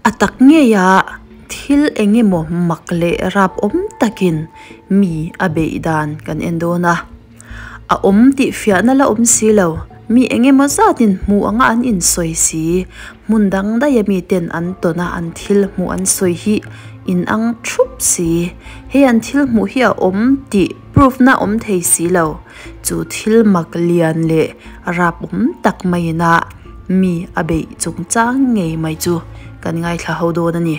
A tak ngeia thil eng emaw mak leh rap awm takin mi a beih dan kan en dawn a. A awm tih fiahna la awm si lo, mi eng emaw zatin hmuh anga an insawi si. Hmun dang daih a miten an tawn a an thil hmuh an sawi hi inang thup si. Hei an thil hmuh hi a awm tih proof na awm thei si lo. Chu thil mak lian leh rap awm tak maiin a mi a beih chungchang ngei mai chu kan ngaithla ho dawn a ni.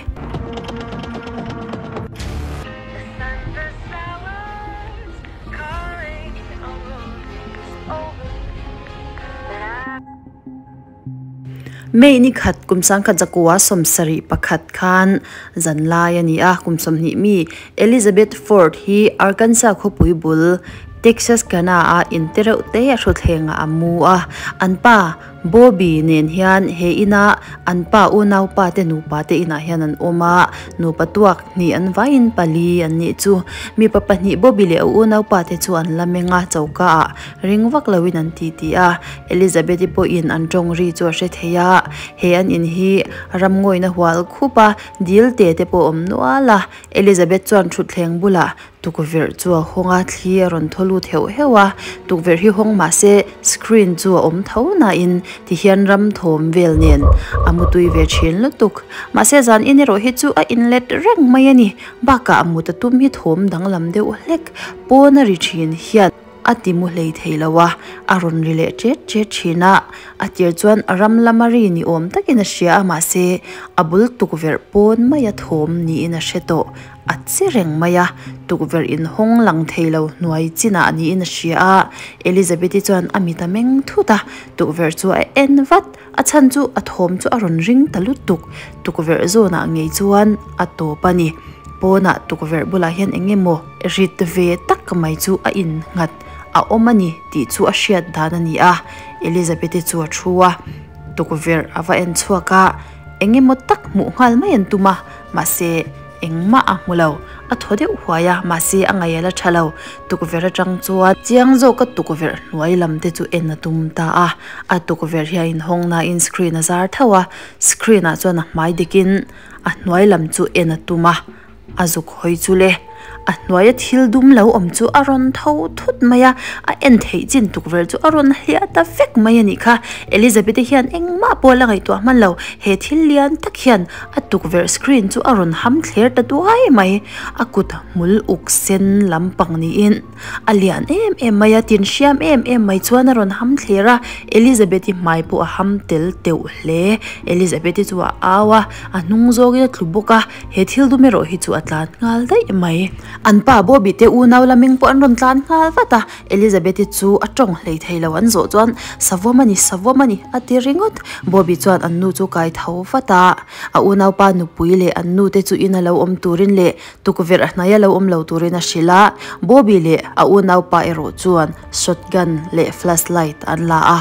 May ni khat kum sangkhat zakua 71 khan zanlai a ni a, kum 20 mi Elizabeth Ford hi Arkansas khawpui bul Texas Kana a in te reuh te a hrutthleng ah a mu a, an pa Bobby nen hian he ina an pa unaupa te nupa te inah hian an awm a, nupa tuak hnih an vaiin pali an nih chu. Mipa pahnih Bobby leh a unaupa te chu an la meng a, choka ah ring vak loin an titi a, Elizabeth-i pawhin an tawng ri chu a hre thei a, he an in hi ramngawina hual khup a, dil te te pawh a awm nual a, Elizabeth chuan thutthleng bulah Tukverh chu a hawng a, thli a rawn thaw lut heuh heuh a, tukverh hi hawng mah se screen chu a awm tho nain tihian ram thawm vel nen a mutui ve thin lutuk. Mahse zan in erawh hi chu a inlet reng mai a ni, bakah a mut a tum hi thawm danglam deuh hlek pawn a ri thin hian a ti mu hlei thei lo a, a rawn ri leh tet tet thin a, a tir chuan ram lama ri ni awm takin a hria a mahse a bul tukverh pawn maia thawm niin a hre tawh. A che reng mai a, tukverh inhawng lang thei lo hnuai chinah niin a hria a, Elizabeth-i chuan a mit a meng thut a, tukverh chu a en vat, a chhan chu a thawm chu a rawn ring ta lutuk, tukverh zawnah ngei chuan a tawp a ni. Pawnah tukverh bulah hian eng emaw rit ve tak mai chu a innghat a awm a ni tih chu a hriat dan a ni a, Elizabeth-i chu a thu a, tukverh a va en chhuak a, eng emaw tak hmuh nghal mai an tum a, mahse engmah a hmu lo, a thaw deuh huai a, mahse a ngaih a la tha lo, tukverh atang chuan chiang zawka tukverh hnuai lam te chu en a tum ta a, a tukverh hi a inhawng nain screen a zar tho a, screen ah chuan a hmai dikin a hnuai lam chu en a tum a, a zuk hawi chu le a hnuaia thil dum lo awm chu a rawn tho thut mai a, a en theih chin tukverh chu a rawn hliah ta vek mai a nih kha, Elizabeth-i hian engmah pawh a la ngaihtuah hman lo, he thil lian tak hian a tukverh screen chu a rawn ham thler ta duai mai, a kut hmul uk sen lampang niin a lian em em mai a, tin hriam em em mai chuan a rawn ham thler a, Elizabeth-i hmai pawh a ham tel teuh hle, Elizabeth-i chu a au a, a hnung zawngin a tlu bawk a. He thil dum erawh hi chu a tlan nghal daih mai. An pa Bobby te unau la meng pawh an rawn tlan nghal vat a, Elizabeth-i chu a tawng hlei thei lo an zawh chuan Savawm a ni, Savawm a ni a ti ringawt. Bobby chuan an nu chu kai tho vat a, a unaupa nupui leh an nu te chu ina lo awm turin leh tukverh a hnaia lo awm lo turin a hrilh a, Bobby leh a unaupa erawh chuan shotgun leh flashlight an la a,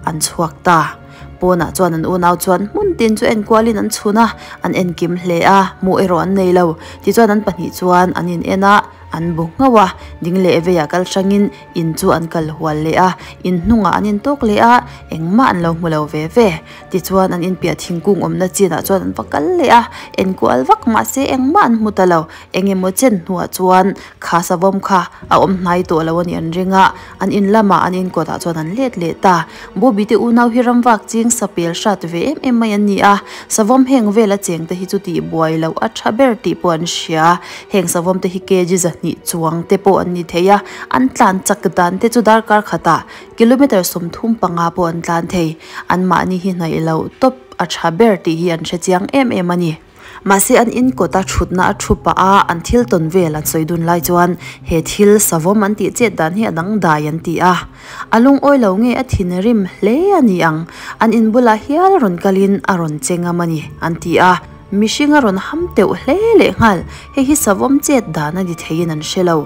an chhuak ta. Pawnah chuan an unau chuan hmun tin chu enkualin an chhun a, an enkim hle a, hmuh erawh an nei lo. Tichuan an pahnih chuan an in en a, an bu nghauh a, ding leh veiah kal hrangin in chu an kal hual leh a, in hnungah an intawk leh a, engmah an lo hmu lo ve ve. Tichuan an inpiah thingkung awmna chinah chuan an va kal leh a, enkual vak mahse engmah an hmu ta lo. Eng emaw chen hnuah chuan kha savawm kha a awm hnai tawh lo a nih an ring a, an in lamah an inkawtah chuan an let leh ta. Bobby te unau hi ramvak ching sapel hrat ve em em mai an ni a, savawm heng vela cheng te hi chu tih buai loh a tha ber tih pawh an hria. Heng savawm te hi kg 200 chuang te pawh an ni thei a, an tlan chak dan te chu darkar khatah kilometer 35 pawh an tlan thei. Anmahni hi hnaih loh tawp a tha ber tih hi an hre chiang em em a ni. Mahse an in kawta thutna a thu pah a, an thil tawn vel an sawi dun lai chuan he thil savawm an tih chet dan hi a dangdai an ti a. A lungawi lo nge a thinrim hle a ni ang, an in bulah hial rawn kalin a rawn che ngam a ni an ti a. Mihring a rawn ham teuh hle leh nghal, hei hi savawm chet dan a ni theiin an hre lo.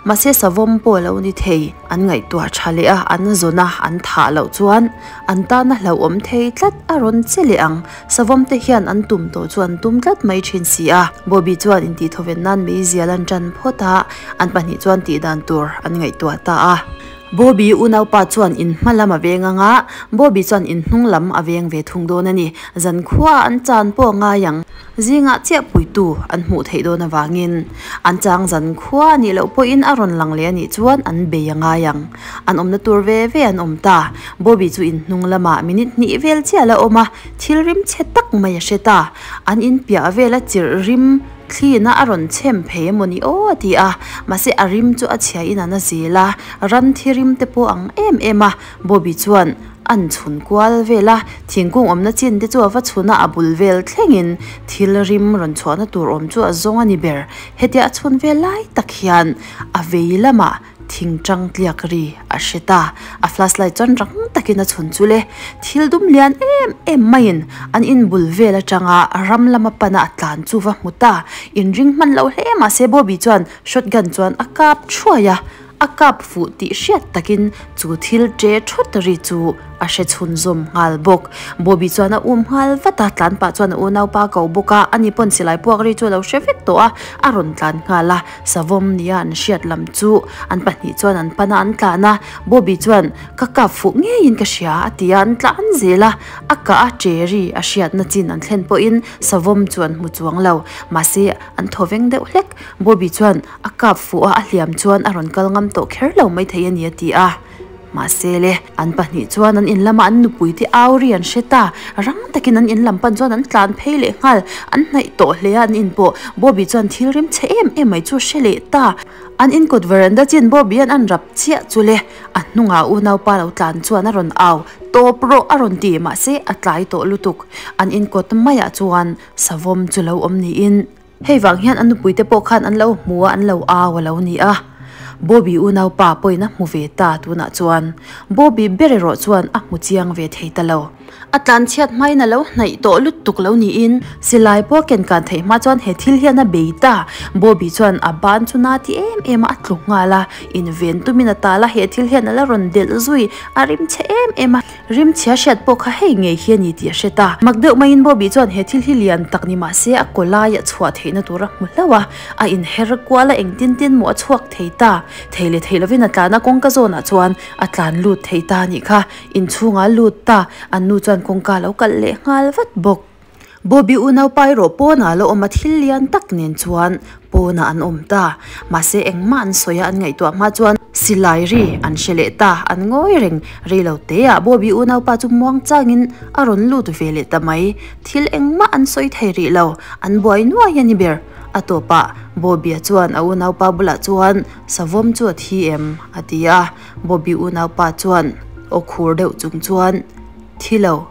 Mahse savawm pawh a lo ni thei, an ngaihtuah tha leh a, an zawn a, an thah loh chuan an tana hlauhawm thei tlat a rawn che leh ang. Savawm te hian an tum tawh chu an tum tlat mai thin si a. Bobby chuan intih thawven nan meizial an tan phawt a, an pahnih chuan tih dan tur an ngaihtuah ta a. Bobby unaupa chuan in hma lam a veng ang a, Bobby chuan in hnung lam a veng ve thung dawn a ni. Zankhua an chan pawh a ngai ang. Zingah chiah puitu an hmuh theih dawn avangin an chang zankhua a nih loh pawhin a rawn lang leh a nih chuan an bei a ngai ang. An awmna tur ve ve an awm ta. Bobby chu in hnung lamah minute hnih vel chiah a la awm a, thil rim chhe tak mai a hre ta. An in piah vela chirh rim thlina a rawn chhem phei emawni aw a ti a, mahse a rim chu a chhia in a na zel a, ran thi rim te pawh ang em em a. Bobby chuan an chhun kual vel a, thingkung awmna chin te chu a va chhun a, a bul vel thlengin thil rim rawn chhuahna tur awm chu a zawng a ni ber. Hetia a chhun vel lai tak hian a vei lamah thing tang tliak ri a hre ta. A flashlight chuan rang takin a chhun chu le. Thil dum lian em em maiin an inbul vel atanga ram lama pana a tlan chu va hmu ta. Inring hman lo hle mahse Bobby chuan shotgun chuan a kap thuai a. A kap fuh tih hriat takin chu thil ṭe thut ri chu a hre chhunzawm nghal bawk. Bobby chuan a um nghal vat a, tlan pah chuan a unaupa a ko bawk a, ani pawn silai puak ri chu a lo hre vek tawh a, a rawn tlan nghal a. Savawm nia an hriat lam chu an pahnih chuan an pan a, an tlan a. Bobby chuan, Ka kap fuh ngeiin ka hria, a ti a, an tlan zel a. A kah a ṭe ri a hriatna chin an thlen pawhin savawm chu an hmu chuang lo. Mahse, an thaw veng deuh hlek. Bobby chuan, A kap fuh a, a hliam chuan a rawn kal ngam tawh kher lo maithei a ni a ti a. Mahse le, an pahnih chuan an in lama an nupui te au ri an hre ta. Rang takin an in lam pan chuan an tlan phei leh nghal. An hnaih tawh hle a an in pawh. Bobby chuan thil rim chhe em em mai chu a hre leh ta. An in kawt veranda chin Bobby an an rap chiah chu le, a hnungah unaupa lo tlan chuan a rawn au tawp rawh a rawn ti. Mahse a tlai tawh lutuk. An in kawt maiah chuan savawm chu lo awm niin. Hei vang hian an nupuite pawh khan an lo hmu a, an lo au a lo ni a. Bobby unaupa pawhin a hmu ve ta tunah chuan. Bobby ber erawh chuan a hmu chiang ve thei ta lo. A tlanchhiat hmain a lo hnaih tawh lutuk lo niin silai pawh ken kan theih hma chuan he thil hian a bei ta. Bobby chuan a ban chu na ti em em a, a tlu nghal a. Inven tumin a tal a, he thil hian a la rawn delh zui. A rimchhe em em a. Rimchhia hriat pawh kha hei ngei hi a ni tih a hre ta. Mak deuh maiin Bobby chuan he thil hi lian tak ni mah se a kaw laia chhuah theihna tur a hmu hlauh a, a inher kual a engtin tin maw a chhuak thei ta. Thei leh thei lovin a tlan a, kawngka zawnah chuan a tlan lut thei ta a nih kha. Inchhungah a lut ta, an nu chuan kawngka a lo kalh leh nghal vat bawk. Bobby unaupa erawh pawnah a la awm a, thil lian tak nen chuan pawnah an awm ta. Mahse engmah an sawi a, an ngaihtuah hma chuan silai ri an hre leh ta, an ngawi reng. Rei lo teah Bobby unaupa chu muang changin a rawn lut ve leh ta mai. Thil engmah an sawi thei rih lo, an buai nuai a ni ber. A tawpah Bobby-a chuan a unaupa bulah chuan, Savawm chu a thi em? a ti a. Bobby unaupa chuan aw khur deuh chung chuan, Thi lo.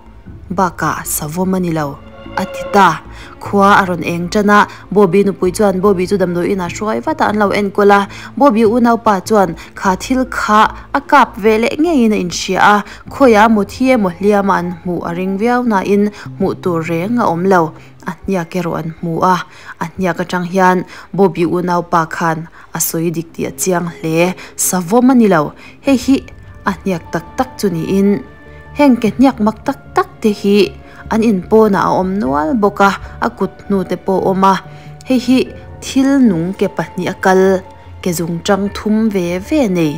Bakah savawm a ni lo, a ti ta. Khua a rawn eng tan a, Bobby nupui chuan Bobby chu damdawi inah hruai vat a an lo enkawl a. Bobby unaupa chuan kha thil kha a kap ve leh ngeiin a inhria a, khawiah maw thi emaw hliama an hmuh a ring viau nain hmuh tur reng a awm lo. A hniak erawh an hmu a, a hniak atang hian Bobby unaupa khan a sawi dik tih a chiang hle. Savawm a ni lo, hei hi a hniak tak tak chu niin. Heng ke hniak mak tak tak te hi an in pawnah a awm nual bawk a, a kut hnu te pawh a awm a, hei hi thil nung ke pahnih a kal ke zung tang thum ve ve nei,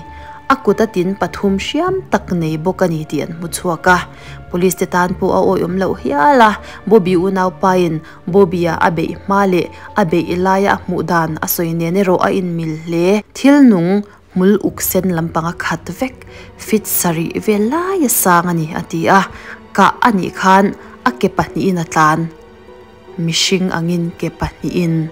a kut a tin pathum hriam tak nei bawk a ni tih an hmu chhuak a, police te tan pawh a awih awm loh hial a, Bobby unaupa in Bobby-a a beih hma leh a beih laia a hmuh dan a sawi nen erawh a inmil hle, thil nung Hmul uk sen lampang a khat vek, fit sarih vel lai a sang a ni, a ti a. Kah a nih khan a ke pahnihin a tlan. Mihring angin ke pahnihin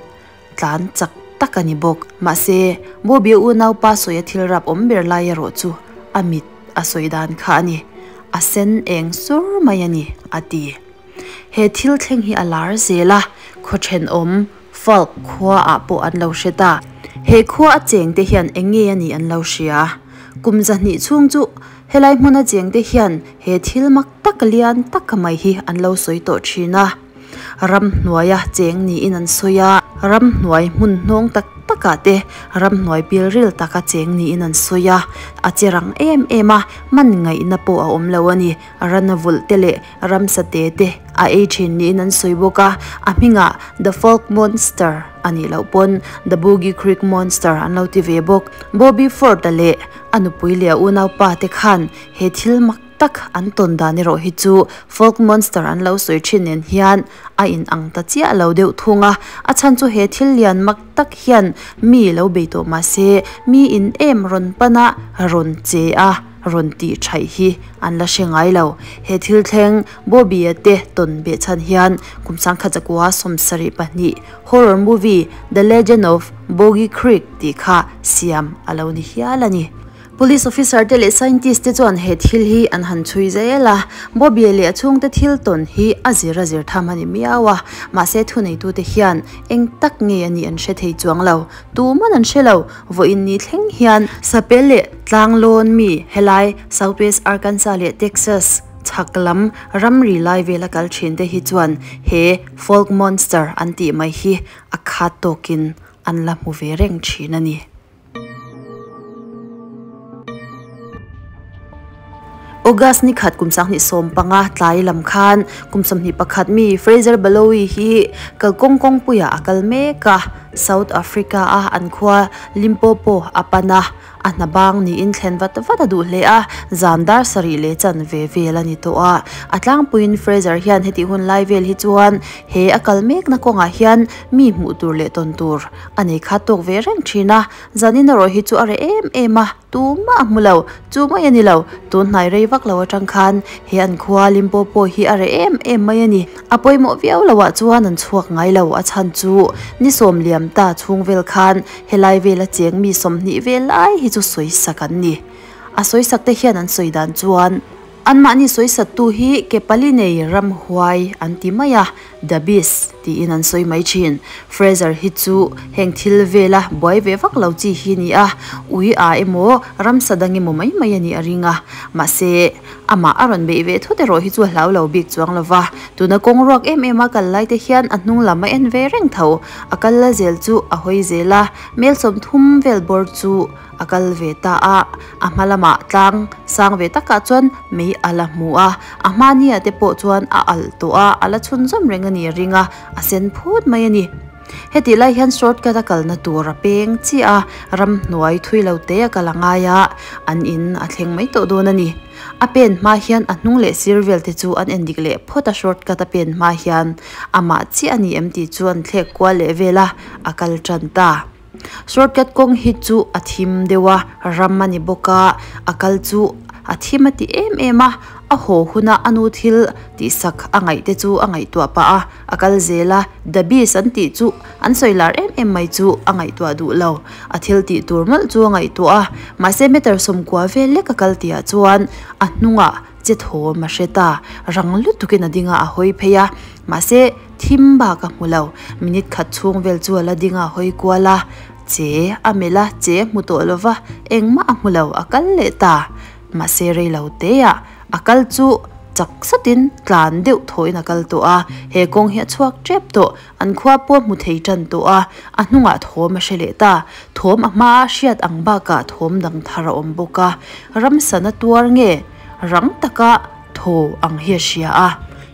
tlan chak tak a ni bawk. Mahse, Bobby-a unaupa sawi a thil rap awm ber lai erawh chu a mit a sawi dan kha a ni. A sen eng sur mai a ni, a ti. He thil thleng hi a lar zel a, khaw thenawm Falk khua ah pawh an lo hre ta. He khua a cheng te hian eng nge a nih an lo hria. Kum zahnih chhung chu helai hmun a cheng te hian he thil mak tak lian tak mai hi an lo sawi tawh thin a. Ramhnuaia cheng niin an sawi a, ramhnuai hmun hnawng tak tak ah te ramhnuai pilril taka cheng niin an sawi a. A che rang em em a, man ngaihna pawh a awm lo a ni. Rana vulh te leh ramsa te te a ei thin niin an sawi bawk a, a hmingah The Folk Monster a nih loh pawn The Boogie Creek Monster an lo ti ve bawk. Bobby Ford-a leh a A nupui leh a unaupa te khan he thil mak tak an tawn dan erawh hi chu folk monster an lo sawi thin nen hian a in ang ta chiah lo deuh thung a, a chhan chu he thil lian mak tak hian mi lo bei tawh mahse mi in em rawn pan a rawn che a rawn tih thaih hi an la hre ngai lo. He thil thleng Bobby-a te tawn beh chhan hian kum sangkhat zakua 72 horror movie The Legend of Boggy Creek tih kha siam a lo ni hial a ni. Police officer te leh scientist te chuan he thil hi an han chhui zel a, Bobby-a leh a chhungte thil tawn hi a zir a zir tham a ni miau a, mahse thuneitute hian eng tak nge a nih an hre thei chuang lo. Tuman an hre lo, vawiin ni thleng hian Sapel leh Tlanglawn mi helai Southwest Arkansas leh Texas chhak lam ramri lai vela kal thin te hi chuan he folk monster an tih mai hi a khat tawkin an la hmu ve reng thin a ni. August ni khat kum 2015 tlai lam khan kum 21 mi Fraser Baloyi hi kalkawng kawngpuiah a kal mek a, South Africa a an khua Limpopo a pan a, a hna bang niin thlen vat vat a duh hle a, zan dar sarih leh chan ve vel a ni tawh a. A tlangpuiin Fraser hian hetih hun lai vel hi chuan he a kal mekna kawngah hian mi hmuh tur leh tawn tur a nei khat tawk ve reng thin a, zanin erawh hi chu a reh em em a, tumah a hmu lo, chu mai a ni lo, tun hnai rei vak lo atang khan he an khua Limpopo hi a reh em em mai a ni. A pawimawh viau loah chuan an chhuak ngai lo, a chhan chu ni sawm liam ta chhung vel khan helai vela cheng mi 20 vel lai hi chu sawisak an ni. A sawisak te hian an sawi dan chuan anmahni sawisattu hi ke pali nei ramhuai an ti mai a, The Beast tiin an sawi mai thin. Fraser hi chu heng thil vela buai ve vak lo chi hi ni a, ui a emaw ramsa dang emaw mai mai a nih a ring a, mahse amah a rawn beih ve thut erawh hi chu a hlau lo bik chuang lo va, tuna kawng ruak em em a kal lai te hian a hnung lam a en ve reng tho, a kal la zel chu a hawi zel a, mel 30 vel bawr chu a kal ve ta a, a hma lamah tlang sang ve takah chuan mei a la hmu a, a hmania te pawh chuan a alh tawh a, a la chhunzawm reng a ni a ring a, a sen phut mai a ni. Hetih lai hian shortcut a kalna tur a peng chiah a, ramhnuai thui lo te a kal a ngai a, an in a thleng mai tawh dawn a ni. A pen hma hian a hnung leh sir vel te chu an endik leh phawt a shortcut a pen hma hian amah chiah a ni em tih chu an thlek kual leh vel a, a kal tan ta. Shortcut kawng hi chu a thim deuh a, ram a ni bawk a, a kal chu a thim a ti em em a, a haw huna a nu thil tihsak a ngaih te chu a ngaihtuah pah a, a kal zel a, The Beast an tih chu an sawi lar em em mai chu a ngaihtuah duh lo, a thil tih tur mawlh chu a ngaihtuah a, mahse meter 90 vel lek a kal tihah chuan a hnungah che thawm a hre ta, rang lutukin a ding a, a hawi phei a, mahse thim bak a hmu lo, minute khat chhung vel chu a la ding a, a hawi kual a, che a melh a, che a hmu tawh lova, engmah a hmu lo, a kal leh ta, mahse rei lo te ah a kal chu chak satin tlan deuh thawhin a kal tawh a, he kawng hi a chhuak tep tawh, an khua pawh a hmu thei tan tawh a, a hnungah thawm a hre leh ta, thawm a hmaa hriat ang bakah thawm dang thar a awm bawk a, ramsana tuar nge rang taka thaw ang hi a hria a,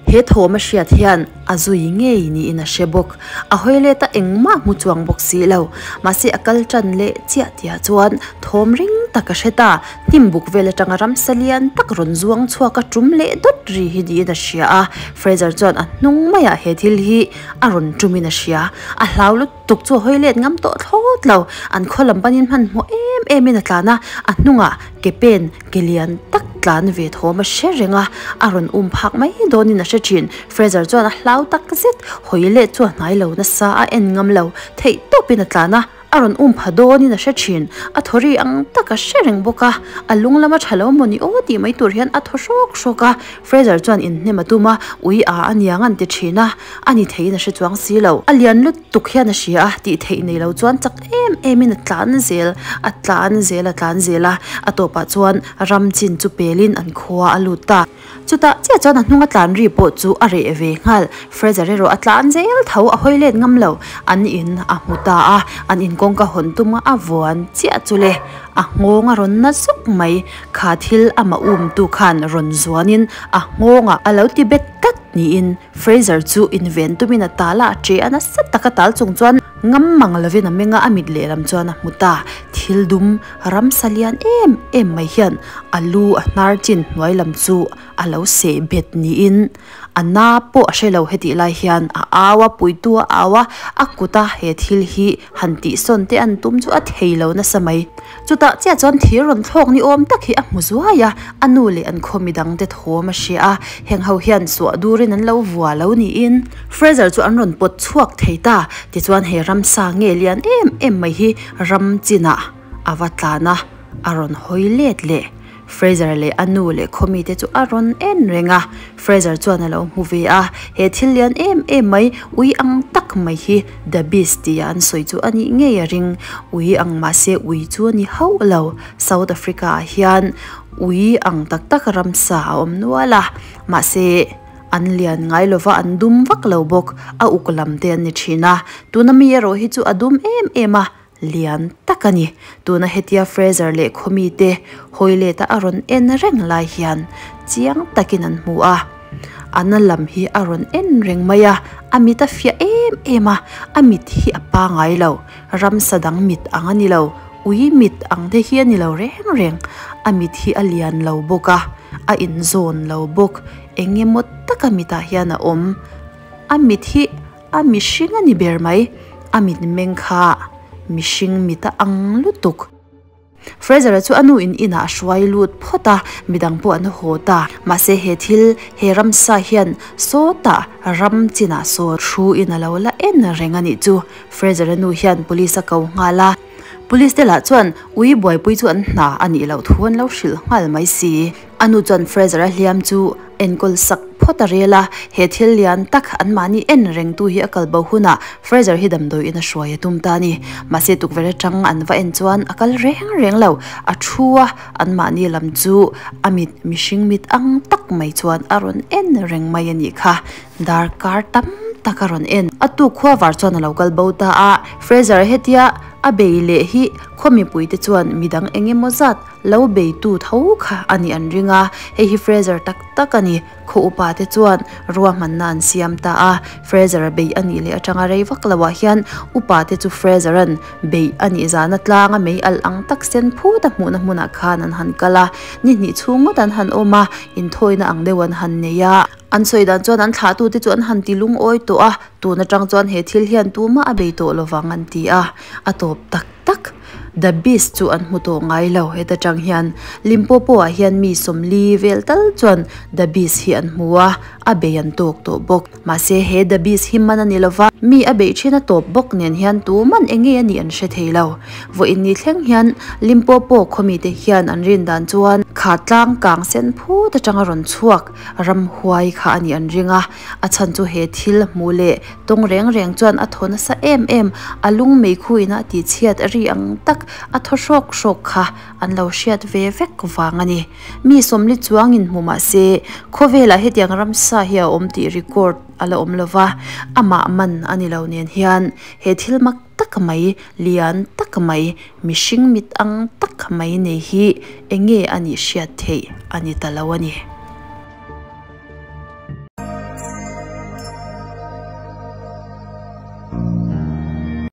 he thawm a hriat hian a zui ngei niin a hre bawk, a hawi let a engmah hmu chuang bawk si lo, mahse a kal tan leh chiah tihah chuan thawm ring tak a hre ta, hnim buk vel atanga ramsa lian tak rawn zuang chhuak a tum leh dawt ri hi niin a hria a, Fraser chuan a hnung maiah he thil hi a rawn tumin a hria, a hlau lutuk chu a hawi let ngam tawh thlawt lo, an khaw lam panin hmanhmawh em em in a tlan a, a hnungah ke pen ke lian tak tlan ve thawm a hre reng a, a rawn um phak mai dawnin a hre thin, Fraser chuan a hlau tak zet, hawi let chu a hnai lo nasa a en ngam lo, theih tawpin a tlan a. A rawn um pha dawnin a hre thin, a thaw ri ang tak a hre reng bawk a, a lung lama tha lo maw ni aw tih mai tur hian a thaw hrawk hrawk a, Fraser chuan inhnem a tum a, ui a a niang an ti thin a, a ni theiin a hre chuang si lo. A lian lutuk hian a hria a, tih theih nei lo chuan chak em em in a tlan zel, a tlan zel a tlan zel a, a tawpah chuan ram chin chu pelin an khua a lut ta. Chutah chiah chuan a hnunga tlan ri pawh chu a reh ve nghal. Fraser erawh a tlan zel tho, a hawi let ngam lo. An in a hmu ta a, an in kawngka hawn tum a vuan chiah chu le. A nghawng a rawn na zuk mai. Kha thil amah um tu khan rawn zuanin a nghawngah a lo ti bet tlat. niin Fraser chu inven tumin a tal a, a che a, nasa taka tal chung chuan ngam mang lovin a meng a, a mit lehlam chuan a hmu ta. Thil dum ramsa lian em em mai hian a lu a hnar chin hnuai lam chu a lo seh bet niin a na pawh a hre lo hetih lai hian a au a, puitu a au a, a kuta he thil hi han tihsawn te an tum chu a thei lo nasa mai. Chutah chiah chuan thir rawn thlawk ni awm tak hi a hmu zuai a, a nu leh an khaw midang te thawm a hria a, heng ho hian suah durin an lo vua lo niin Fraser chu an rawn pawt chhuak thei ta. Tichuan he ramsa nge lian em em mai hi ram chinah a va tlan a, a rawn hawi let leh. Fraser leh a nu leh khaw mite chu a rawn en reng a, Fraser chuan a lo hmu ve a, he thil lian em em mai, ui ang tak mai hi The Beast tia an sawi chu a nih ngei a ring, ui ang mahse ui chu a ni hauh lo, South Africa ah hian ui ang tak tak ramsa a awm nual a, mahse an lian ngai lova an dum vak lo bawk, a uk lam te an ni thin a, tuna mi erawh hi chu a dum em em a. Lian tak a ni. Tuna hetia Fraser leh khawmi te hawi leta a rawn en reng lai hian chiang takin an hmu a. A na lam hi a rawn en reng mai a, a mit a fiah em em a, a mit hi a pangai lo. Ramsa dang mit ang a ni lo, ui mit ang te hi a ni lo reng reng. A mit hi a lian lo bawk a, a inzawn lo bawk. Eng emaw taka mitah hian a awm. A mit hi. A mihring a ni ber mai, a mitmeng kha mihring mit a ang lutuk. Fraser-a chu a nu in inah a hruai lut phawt a, midang pawh an haw ta. Mahse he thil, he ramsa hian sawtah ram chinah saw thu in a lo la en reng a nih chu. Fraser-a nu hian police a ko nghal a, police te lah chuan ui buaipui chu an hna a nih loh thu an lo hrilh nghal mai si. A nu chuan Fraser-a hliam chu enkawl sak phawt a rel a, he thil lian tak anmahni en rengtu hi a kal bo hunah Fraser hi damdawi in a hruai a tum ta a ni. Mahse tukverh atang an va en chuan a kal reng reng lo, a thu a, anmahni lam chu a mit mihring mit ang tak mai chuan a rawn en reng mai a nih kha. Darkar tam tak a rawn en. A tuk khua var chuan a lo kal bo ta a, Fraser hetia a bei leh hi khaw mipuite chuan midang eng emaw zat Lo beitu tho kha a nih an ring a, hei hi Fraser tak tak a ni. Khaw upa te chuan ruahmanna an siam ta a, Fraser-a beih a nih leh atanga rei vak loah hian upa te chu Fraser-a'n beih a nih zana tlanga mei alh ang tak sen phut a hmuhna hmunah khan an han kal a, ni hnih chhung ngawt an han awm a, inthawina ang deuh an han nei a. An sawi dan chuan an thlahtute chu an han ti lungawi tawh a, tun atang chuan he thil hian tumah a bei tawh lovang an ti a, a tawp tak tak. The Beast chu an hmu tawh ngai lo. Heta tang hian Limpopo ah hian mi sawmli vel tal chuan The Beast hi an hmu a, a bei an tawk tawh bawk. Mahse he The Beast hi man a ni lova, mi a beih thin a tawp bawk nen hian tuman eng nge a nih an hre thei lo. Vawiin ni thleng hian Limpopo khawmite hian an rin dan chuan kha tlang kang sen phut atanga rawn chhuak ramhuai kha a nih an ring a, a chhan chu he thil hmu leh Tawng reng reng chuan a thaw nasa em em, a lung meikhu ina a tihchhiat ri ang tak a thaw hrawk hrawk kha an lo hriat ve vek vang a ni. Mi sawmli chuangin hmu mah se, khawvelah hetiang ramsa hi a awm tih record a la awm lo va, amah man a ni lo nen hian he thil mak tak mai, lian tak mai, mihring mit ang tak mai nei hi enge a nih hriat theih a ni ta lo a ni.